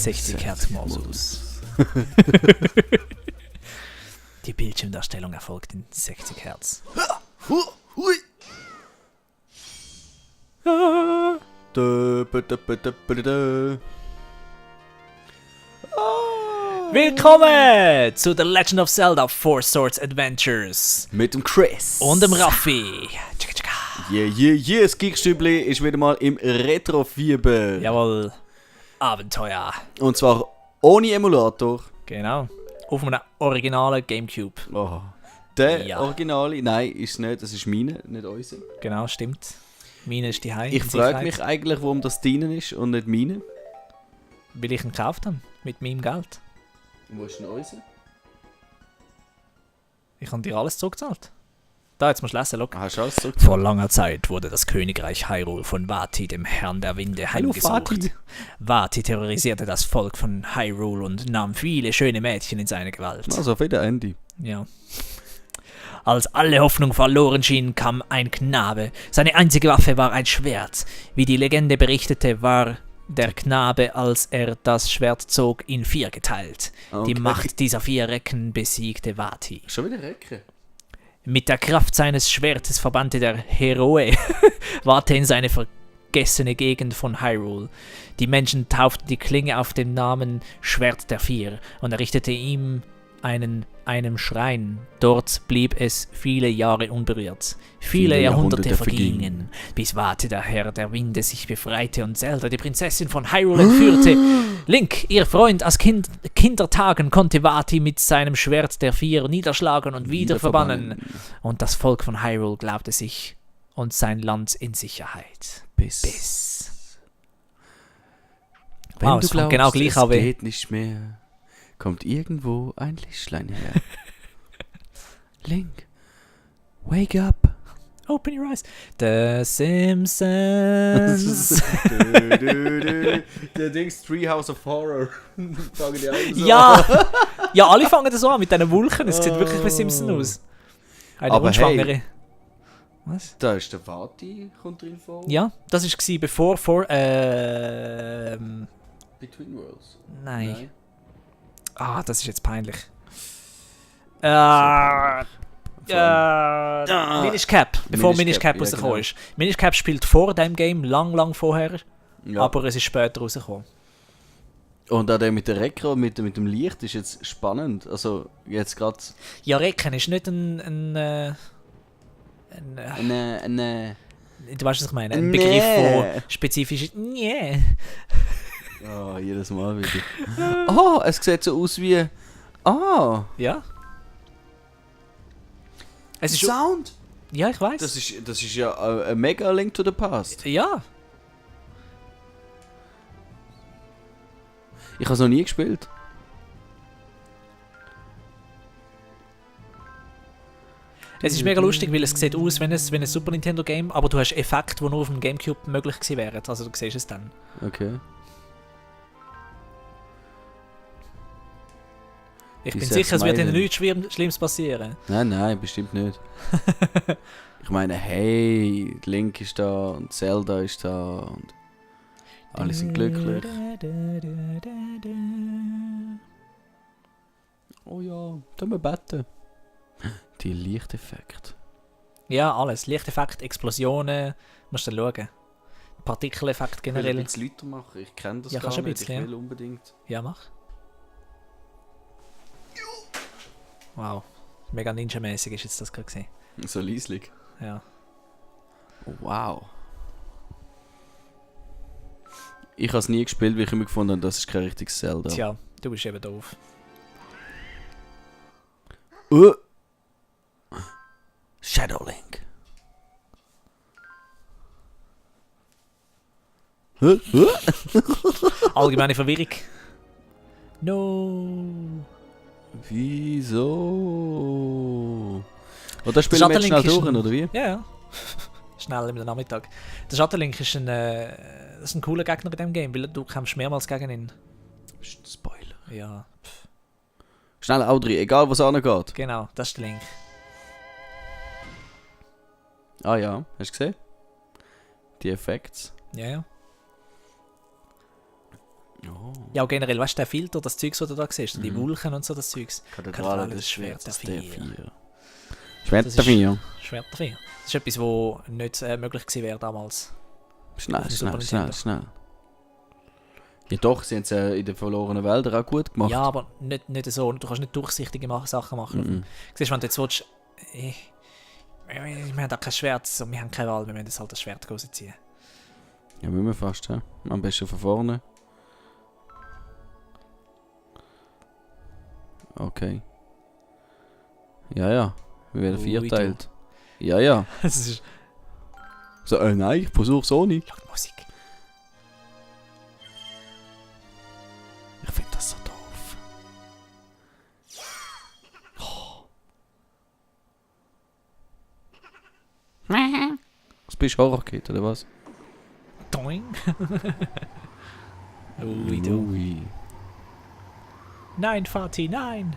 60 Hertz Modus. Die Bildschirmdarstellung erfolgt in 60 Hertz. Willkommen zu The Legend of Zelda Four Swords Adventures. Mit dem Chris. Und dem Raffi. Yeah, das Geekstübli ist wieder mal im Retro-Fieber. Jawohl. Abenteuer. Und zwar ohne Emulator. Genau. Auf einem originalen Gamecube. Oh. Der Ja. Originale, nein, ist es nicht, das ist meine, nicht unsere. Genau, stimmt. Meine ist die Heim. Ich frage mich eigentlich, warum das deinen ist und nicht meine. Weil ich ihn gekauft habe. Mit meinem Geld. Wo ist denn unsere? Ich habe dir alles zurückgezahlt. Da, jetzt musst du lesen, schau. Hast du alles zurück? Vor langer Zeit wurde das Königreich Hyrule von Vati, dem Herrn der Winde, heimgesucht. Vati terrorisierte das Volk von Hyrule und nahm viele schöne Mädchen in seine Gewalt. Also wieder Andy. Ja. Als alle Hoffnung verloren schien, kam ein Knabe. Seine einzige Waffe war ein Schwert. Wie die Legende berichtete, war der Knabe, als er das Schwert zog, in 4 geteilt. Okay. Die Macht dieser 4 Recken besiegte Vati. Schon wieder Recke? Mit der Kraft seines Schwertes verbannte der Heroe Vati in seine vergessene Gegend von Hyrule. Die Menschen tauften die Klinge auf den Namen Schwert der 4 und errichtete ihm einem Schrein. Dort blieb es viele Jahre unberührt. Viele Jahrhunderte vergingen, bis Vati, der Herr der Winde, sich befreite und Zelda, die Prinzessin von Hyrule, entführte. Link, ihr Freund aus Kindertagen, konnte Vati mit seinem Schwert der 4 niederschlagen und wieder verbannen. Und das Volk von Hyrule glaubte sich und sein Land in Sicherheit. Bis. Wenn Wow, du es glaubst, genau gleich es an wie- geht nicht mehr, kommt irgendwo ein Lichtlein her. Link, wake up. Open your eyes. The Simpsons. Der Dings Treehouse of Horror. Fangen die an so Ja! Ja, alle fangen das so an mit diesen Wulchen. Es sieht wirklich wie Simpsons aus. Eine Aber Unschwangere. hey. Was? Da ist der Vati, kommt drin vor. Ja, das war bevor vor. Between Worlds. Nein. Ah, das ist jetzt peinlich. Minish Cap, bevor Minish Cap ja, rausgekommen genau. ist. Minish Cap spielt vor dem Game, lang vorher, Ja. aber es ist später rausgekommen. Und auch der mit der Rekka und mit dem Licht ist jetzt spannend. Also jetzt gerade Ja, Recken ist nicht du weißt, was ich meine, ein Begriff, der spezifisch ist. Nee. Oh, jedes Mal wieder. Oh, es sieht so aus wie. Ah! Ja. Es ist Sound! Ja, ich weiß. Das ist ja ein mega Link to the Past. Ja. Ich habe es noch nie gespielt. Es ist mega lustig, weil es sieht aus wie ein Super Nintendo Game, aber du hast Effekte, die nur auf dem Gamecube möglich gewesen wären. Also du siehst es dann. Okay. Ich Wie bin soll's sicher, es wird ihnen meinen? nichts Schlimmes passieren. Nein, bestimmt nicht. Ich meine, hey, Link ist da und Zelda ist da und alle sind glücklich. Oh ja, da wir beten. Die Lichteffekte. Ja, alles. Lichteffekt, Explosionen. Musst du dann schauen. Partikeleffekt Ich will generell. ein bisschen lauter machen, ich kenne das Ja, gar kannst du ein nicht, bisschen, ich ja. will unbedingt. Ja, mach. Wow. Mega Ninja-mäßig ist jetzt das gerade gesehen. So leislich. Ja. Wow. Ich habe es nie gespielt, weil ich immer gefunden habe, das ist kein richtiges Zelda. Tja, du bist eben doof. Shadow Link. Allgemeine Verwirrung. No. Wieso? Und das spielen wir jetzt Shutterlink schnell ist durch, ein- oder wie? Ja, ja. Schnell im Nachmittag. Der Shutterlink ist das ist ein cooler Gegner in diesem Game, weil du kämpfst mehrmals gegen ihn. Spoiler. Ja, Schnell Audrey, egal was angeht. genau, das ist der Link. Ah ja, hast du gesehen? Die Effekte. Ja, ja. Oh. Ja, auch generell, weißt du, der Filter, das Zeugs, was du da siehst, die Wulchen und so, das Zeugs. Kathedrale des Schwertes der Vier. Das Schwert ist- der Vier. Schwert der Vier. Das ist etwas, was nicht möglich gewesen wäre damals. Schnell, Auf dem Super schnell, Nintendo. schnell, schnell. Ja doch, sie haben es in den verlorenen Wäldern auch gut gemacht. Ja, aber nicht so. Du kannst nicht durchsichtige Sachen machen. Siehst du, wenn du jetzt willst, wir haben da kein Schwert, so, wir haben keine Wahl, wir müssen jetzt halt das Schwert rausziehen. Ja, müssen wir fast, ja. Am besten von vorne. Okay. Ja, ja. Wir werden Ui, vierteilt. Ja, ja. Das ist... So, nein, ich versuch's ohne. Schau die Musik. Ich finde das so doof. Was bist du, Horrorkid, oder was? Doing. Ui, du. Ui. Nein, Vati, nein!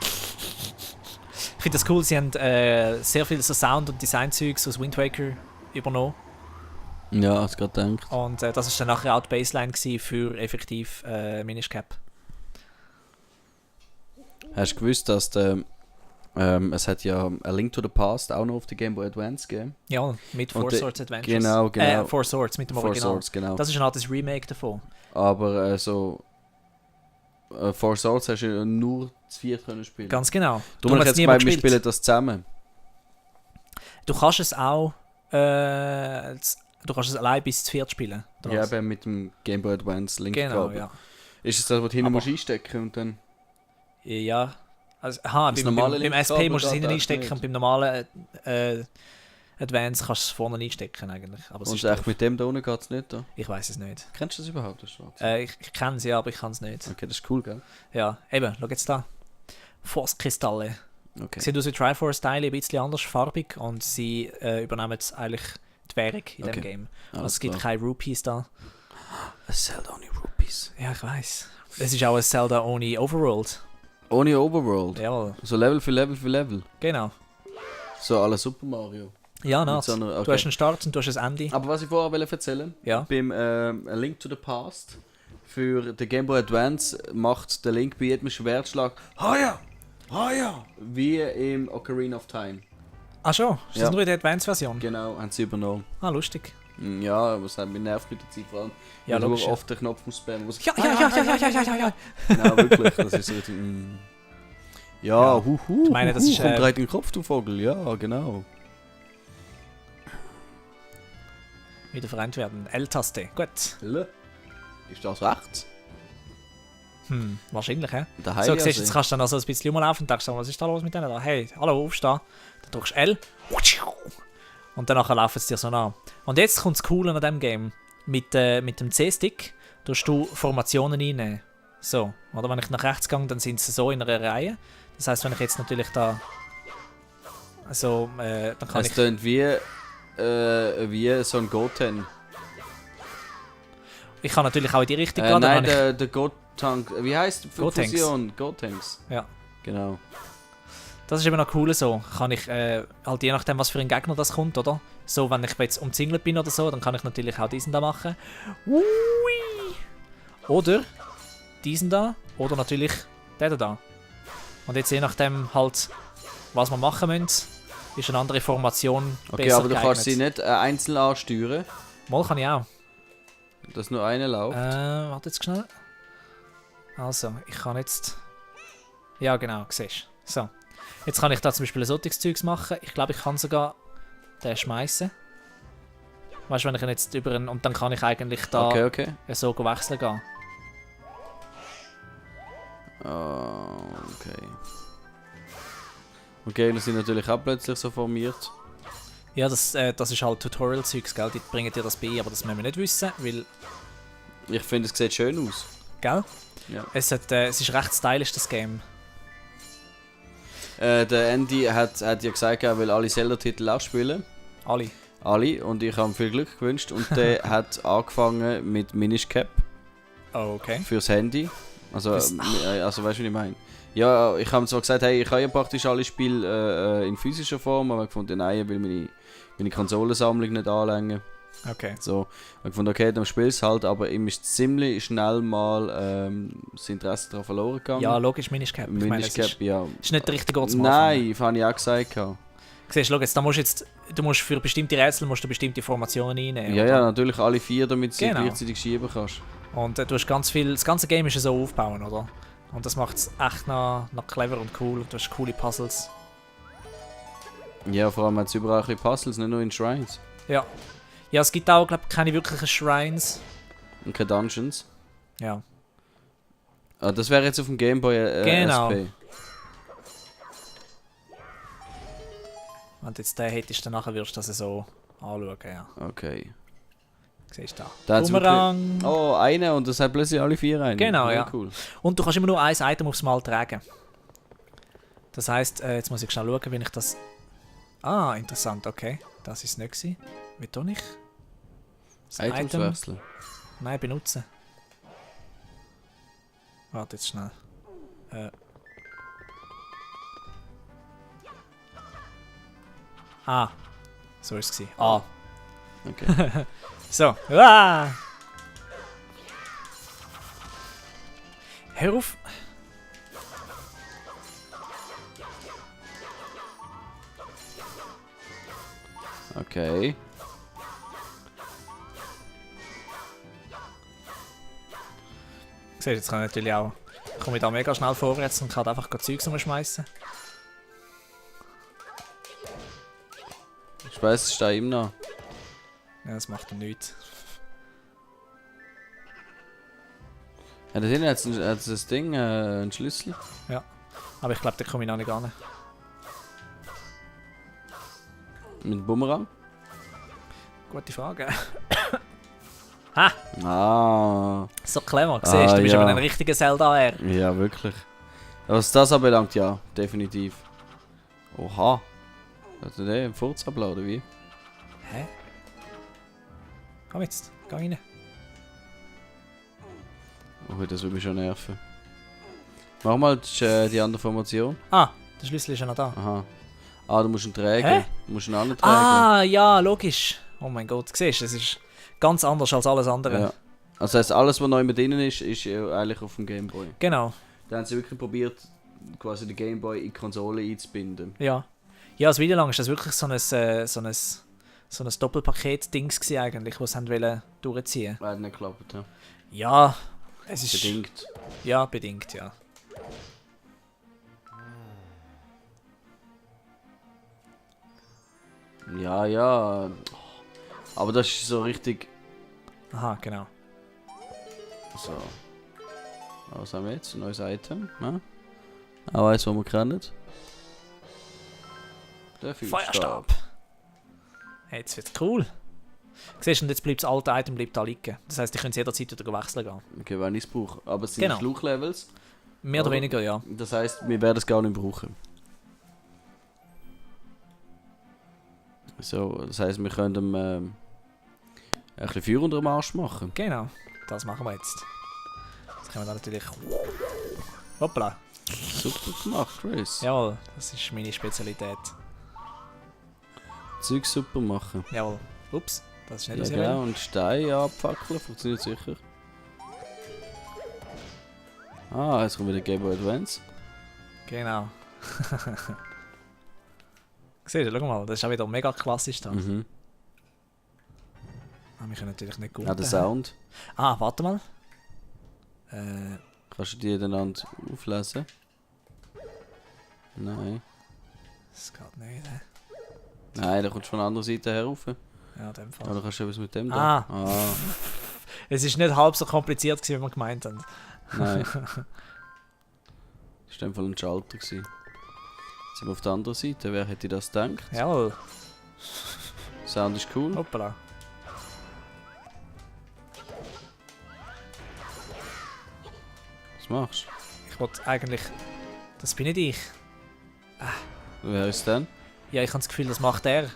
Ich finde das cool, sie haben sehr viel so Sound- und Design-Zeugs aus Wind Waker übernommen. Ja, hast gerade gedacht. Und das war dann nachher auch die Baseline gewesen für effektiv Minish Cap. Hast du gewusst, dass es hat ja A Link to the Past auch noch auf der Game Boy Advance gegeben? Ja, mit Und Four der- Swords Adventures. Genau. Four Swords mit dem Four Original. Swords, genau. Das ist ein altes Remake davon. Aber Four Swords hast du ja nur zu viert können spielen. Ganz genau. Darum habe ich hat's jetzt niemand gemeint, wir gespielt. spielen das zusammen. Du kannst es auch du kannst es allein bis zu viert spielen. oder Ja, was? eben mit dem Game Boy Advance Link Genau, Kabel. ja. Ist es das, was du hinten Aber- musst einstecken und dann... Ja. Also, Das beim normale SP Linkkabel musst du es geht hinten echt einstecken nicht. und beim normalen Advance kannst du es vorne einstecken eigentlich. Aber es Und ist echt doof. mit dem da unten geht es nicht, da? Ich weiß es nicht. Kennst du das überhaupt, das Schwarz? Ich kenne es ja, aber ich kann es nicht. Okay, das ist cool, gell? Ja, eben, schau jetzt da. Force-Kristalle. Okay. Sieht aus wie Triforce-Teile, ein bisschen anders farbig und sie übernehmen jetzt eigentlich die Währung in Okay. dem Game. Also Alles es gibt klar. keine Rupees da. A Zelda ohne Rupees. Ja, ich weiß. Es ist auch ein Zelda ohne Overworld. Ohne Overworld. Jawohl, So Level für Level für Level. genau. So alle Super Mario. Ja, Mit nice. so einer- Du okay. hast einen Start und du hast ein Ende. Aber was ich vorher wollte erzählen, Ja. beim A Link to the Past für den Game Boy Advance macht der Link bei jedem Schwertschlag Haya! Haya! Wie im Ocarina of Time. Ah schon? Ist Ja. das nur in der Advance-Version? Genau, haben sie übernommen. Ah, lustig. Ja, aber es hat mich nervt mit der Zeit, vor allem. Ja, weil du logisch, ja. oft den Knopf musst spammen musst. Ja. Genau, wirklich. Das ist so richtig. Ja, Ja. huhu. Ich meine, das ist, kommt rein in den Kopf, du Vogel. Ja, genau. Wieder vereint werden. L-Taste. Gut. Ist das rechts? Wahrscheinlich, hä? Der So, siehst du, jetzt kannst du dann also ein bisschen rumlaufen und denkst, was ist da los mit denen da? Hey, hallo, aufstehen. Dann drückst du L. Und danach laufen sie dir so nach. Und jetzt kommt das Coole an diesem Game. Mit dem C-Stick tust du Formationen einnehmen. So. Oder wenn ich nach rechts gehe, dann sind sie so in einer Reihe. Das heisst, wenn ich jetzt natürlich da... Also, dann kann Es ich... tönt wie so ein Goten. Ich kann natürlich auch in die Richtung gehen. dann Nein, kann der Gotank. Wie heißt die Gotenks. Fusion? Gotenks. Ja. Genau. Das ist eben noch cool so. Kann ich halt je nachdem, was für ein Gegner das kommt, oder? So, wenn ich jetzt umzingelt bin oder so, dann kann ich natürlich auch diesen da machen. Ui. Oder diesen da. Oder natürlich den da. Und jetzt je nachdem halt, was wir machen müssen, ist eine andere Formation Okay, besser aber du kannst sie geeignet. nicht einzeln ansteuern, Mal kann ich auch. dass nur eine läuft. Warte jetzt schnell. Also, ich kann jetzt... Ja, genau, siehst du. So. Jetzt kann ich da zum Beispiel ein solches Zeugs machen. Ich glaube, ich kann sogar den schmeißen. Weißt du, wenn ich ihn jetzt über einen... Und dann kann ich eigentlich da Okay. so wechseln gehen. Okay. Okay, das sind natürlich auch plötzlich so formiert. Ja, das ist halt Tutorial-Zeugs, gell? Die bringen dir das bei, aber das müssen wir nicht wissen, weil... Ich finde, es sieht schön aus. Gell? Ja. Es ist recht stylisch, das Game. Der Andy hat ja gesagt, er will alle Zelda-Titel auch spielen. Alle. Alle. Und ich habe ihm viel Glück gewünscht. Und der hat angefangen mit Minish Cap Oh, okay. fürs Handy. Also, Das- also weißt du, wie ich meine? Ja, ich habe zwar gesagt, hey, ich habe ja praktisch alle Spiele in physischer Form, aber ich gefunden, nein, ich will meine Konsolensammlung nicht anlängen. Okay. So, ich fand okay, dann spielst halt, aber ihm ist ziemlich schnell mal das Interesse daran verloren gegangen. Ja, logisch, Minish Cap. Ich meine, Minish es Cap, ja. ist nicht der richtige Ort zum Nein, das habe ich auch gesagt. Siehst du, schau jetzt, du musst für bestimmte Rätsel musst du bestimmte Formationen einnehmen. Ja, oder? ja, natürlich alle 4, damit du sie Genau. gleichzeitig schieben kannst. Und du hast ganz viel, das ganze Game ist ja so aufbauen, oder? Und das macht es echt noch clever und cool. Du hast coole Puzzles. Ja, vor allem hat es überall ein bisschen Puzzles, nicht nur in Shrines. Ja. Ja, es gibt auch, glaube ich, keine wirklichen Shrines. Und keine Dungeons. Ja. Ah, das wäre jetzt auf dem Gameboy Genau. SP. Wenn du jetzt den hättest, dann nachher würdest du das so anschauen, ja. Okay. Siehst du da. Da hat's Boomerang. Oh, eine und das hat plötzlich alle 4 rein. Genau, ja. Cool. Und du kannst immer nur ein Item aufs Mal tragen. Das heisst, jetzt muss ich schnell schauen, wenn ich das... Ah, interessant, okay. Das ist es nicht gewesen. Wie tue ich? Das Items wechseln. Nein, benutzen. Warte jetzt schnell. Ah. So ist es gewesen. Ah. Okay. So. Ah. Hör auf. Okay. Siehst du, jetzt kann ich natürlich auch... Komme ich da mega schnell vorwärts und kann einfach Zeugs umschmeißen. Speise steht ihm noch. Ja, das macht ihm nichts. Ja, da hinten hat es das Ding, einen Schlüssel. Aber ich glaube, da komme ich noch nicht an. Mit dem Bumerang. Gute Frage. Ah. So clever. Siehst du, bist ja. aber ein richtiger Zelda-R. Ja, wirklich. Was das anbelangt, ja, definitiv. Oha. Hat er den im Furz abladen, oder wie? Hä? Komm jetzt, geh rein. Oh, das würde mich schon nerven. Mach mal die andere Formation. Ah, der Schlüssel ist ja noch da. Aha. Ah, du musst ihn tragen. Hä? Du musst ihn antragen. Ah, ja, logisch. Oh mein Gott, siehst du, es ist ganz anders als alles andere. Ja. Also das heisst, alles, was neu mit drin ist, ist ja eigentlich auf dem Gameboy. Genau, Da haben sie wirklich probiert, quasi den Gameboy in die Konsole einzubinden. ja. Ja, als Video lang ist das wirklich so ein Doppelpaket-Dings gewesen eigentlich, was sie wollen durchziehen. Hat nicht geklappt, ja. Ja, es ist... Bedingt. Ja, bedingt, ja. Ja, ja. Aber das ist so richtig... Aha, genau. So. Was haben wir jetzt? Ein neues Item. Ja? Auch eins, was wir kennen. Der Feuerstab! Hey, jetzt wird's cool. Siehst du, und jetzt bleibt das alte Item da liegen. Das heisst, ich könnte jederzeit wieder wechseln gehen. Okay, wenn ich es brauche. Aber es sind Genau. Schluchlevels. Mehr oder weniger, ja. Das heisst, wir werden es gar nicht brauchen. So, das heisst, wir können ein bisschen Feuer unter dem Arsch machen. Genau, das machen wir jetzt. Jetzt können wir da natürlich... Hoppla. Super gemacht, Chris. Jawohl, das ist meine Spezialität. Zeug super machen. Jawohl. Ups, das ist nicht Ja, was ich genau. will. Und Steine abfackeln, funktioniert sicher. Ah, jetzt kommt wieder Game Boy Advance. Genau. Siehst du, schau mal, das ist auch wieder mega klassisch da. Mhm. Ah, wir können natürlich nicht gut. Ah, der Sound. Ah, warte mal. Kannst du die einander auflesen? Nein. Das geht nicht, hä? Nein, da kommst du von der anderen Seite her rauf. Ja, in dem Fall. Oder kannst du etwas mit dem da? Ah. Es ist nicht halb so kompliziert gewesen, wie wir gemeint haben. Nein. Das war in dem Fall ein Schalter. Jetzt sind wir auf der anderen Seite. Wer hätte das gedacht? Jawohl. Sound ist cool. Hoppala. Was machst Ich wollte eigentlich... Das bin nicht ich. du? Wer ist denn? Ja, ich habe das Gefühl, das macht er.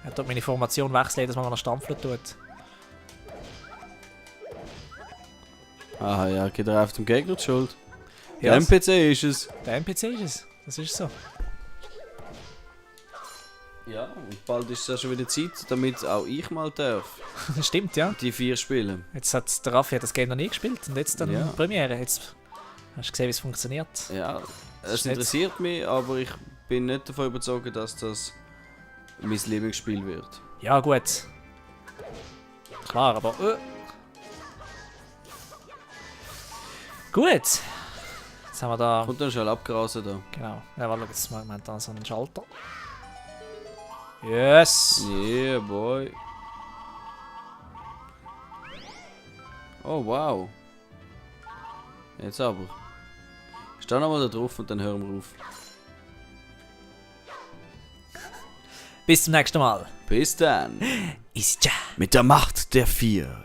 Er tut meine Formation wechseln, jedes Mal, wenn er stampfen tut. Aha, ja, geht er auf dem Gegner die Schuld? Ja, Der NPC ist es. der NPC ist es. Das ist so. Ja, und bald ist es ja schon wieder Zeit, damit auch ich mal darf Stimmt, ja. die 4 spielen. Jetzt hat der Raffi das Game noch nie gespielt und jetzt dann Ja. Premiere. Jetzt hast du gesehen, wie es funktioniert. Ja, ist es nicht- interessiert mich, aber ich bin nicht davon überzeugt, dass das mein Lieblingsspiel wird. Ja, gut. Klar, aber. Gut. Jetzt haben wir da. Kommt dann schon abgerasen da. Genau. Ja, warte, jetzt machen wir da so einen Schalter. Yes! Yeah, boy. Oh, wow. Jetzt aber. Steh nochmal da drauf und dann hören wir auf. Bis zum nächsten Mal. Bis dann. Ist ja. Mit der Macht der 4.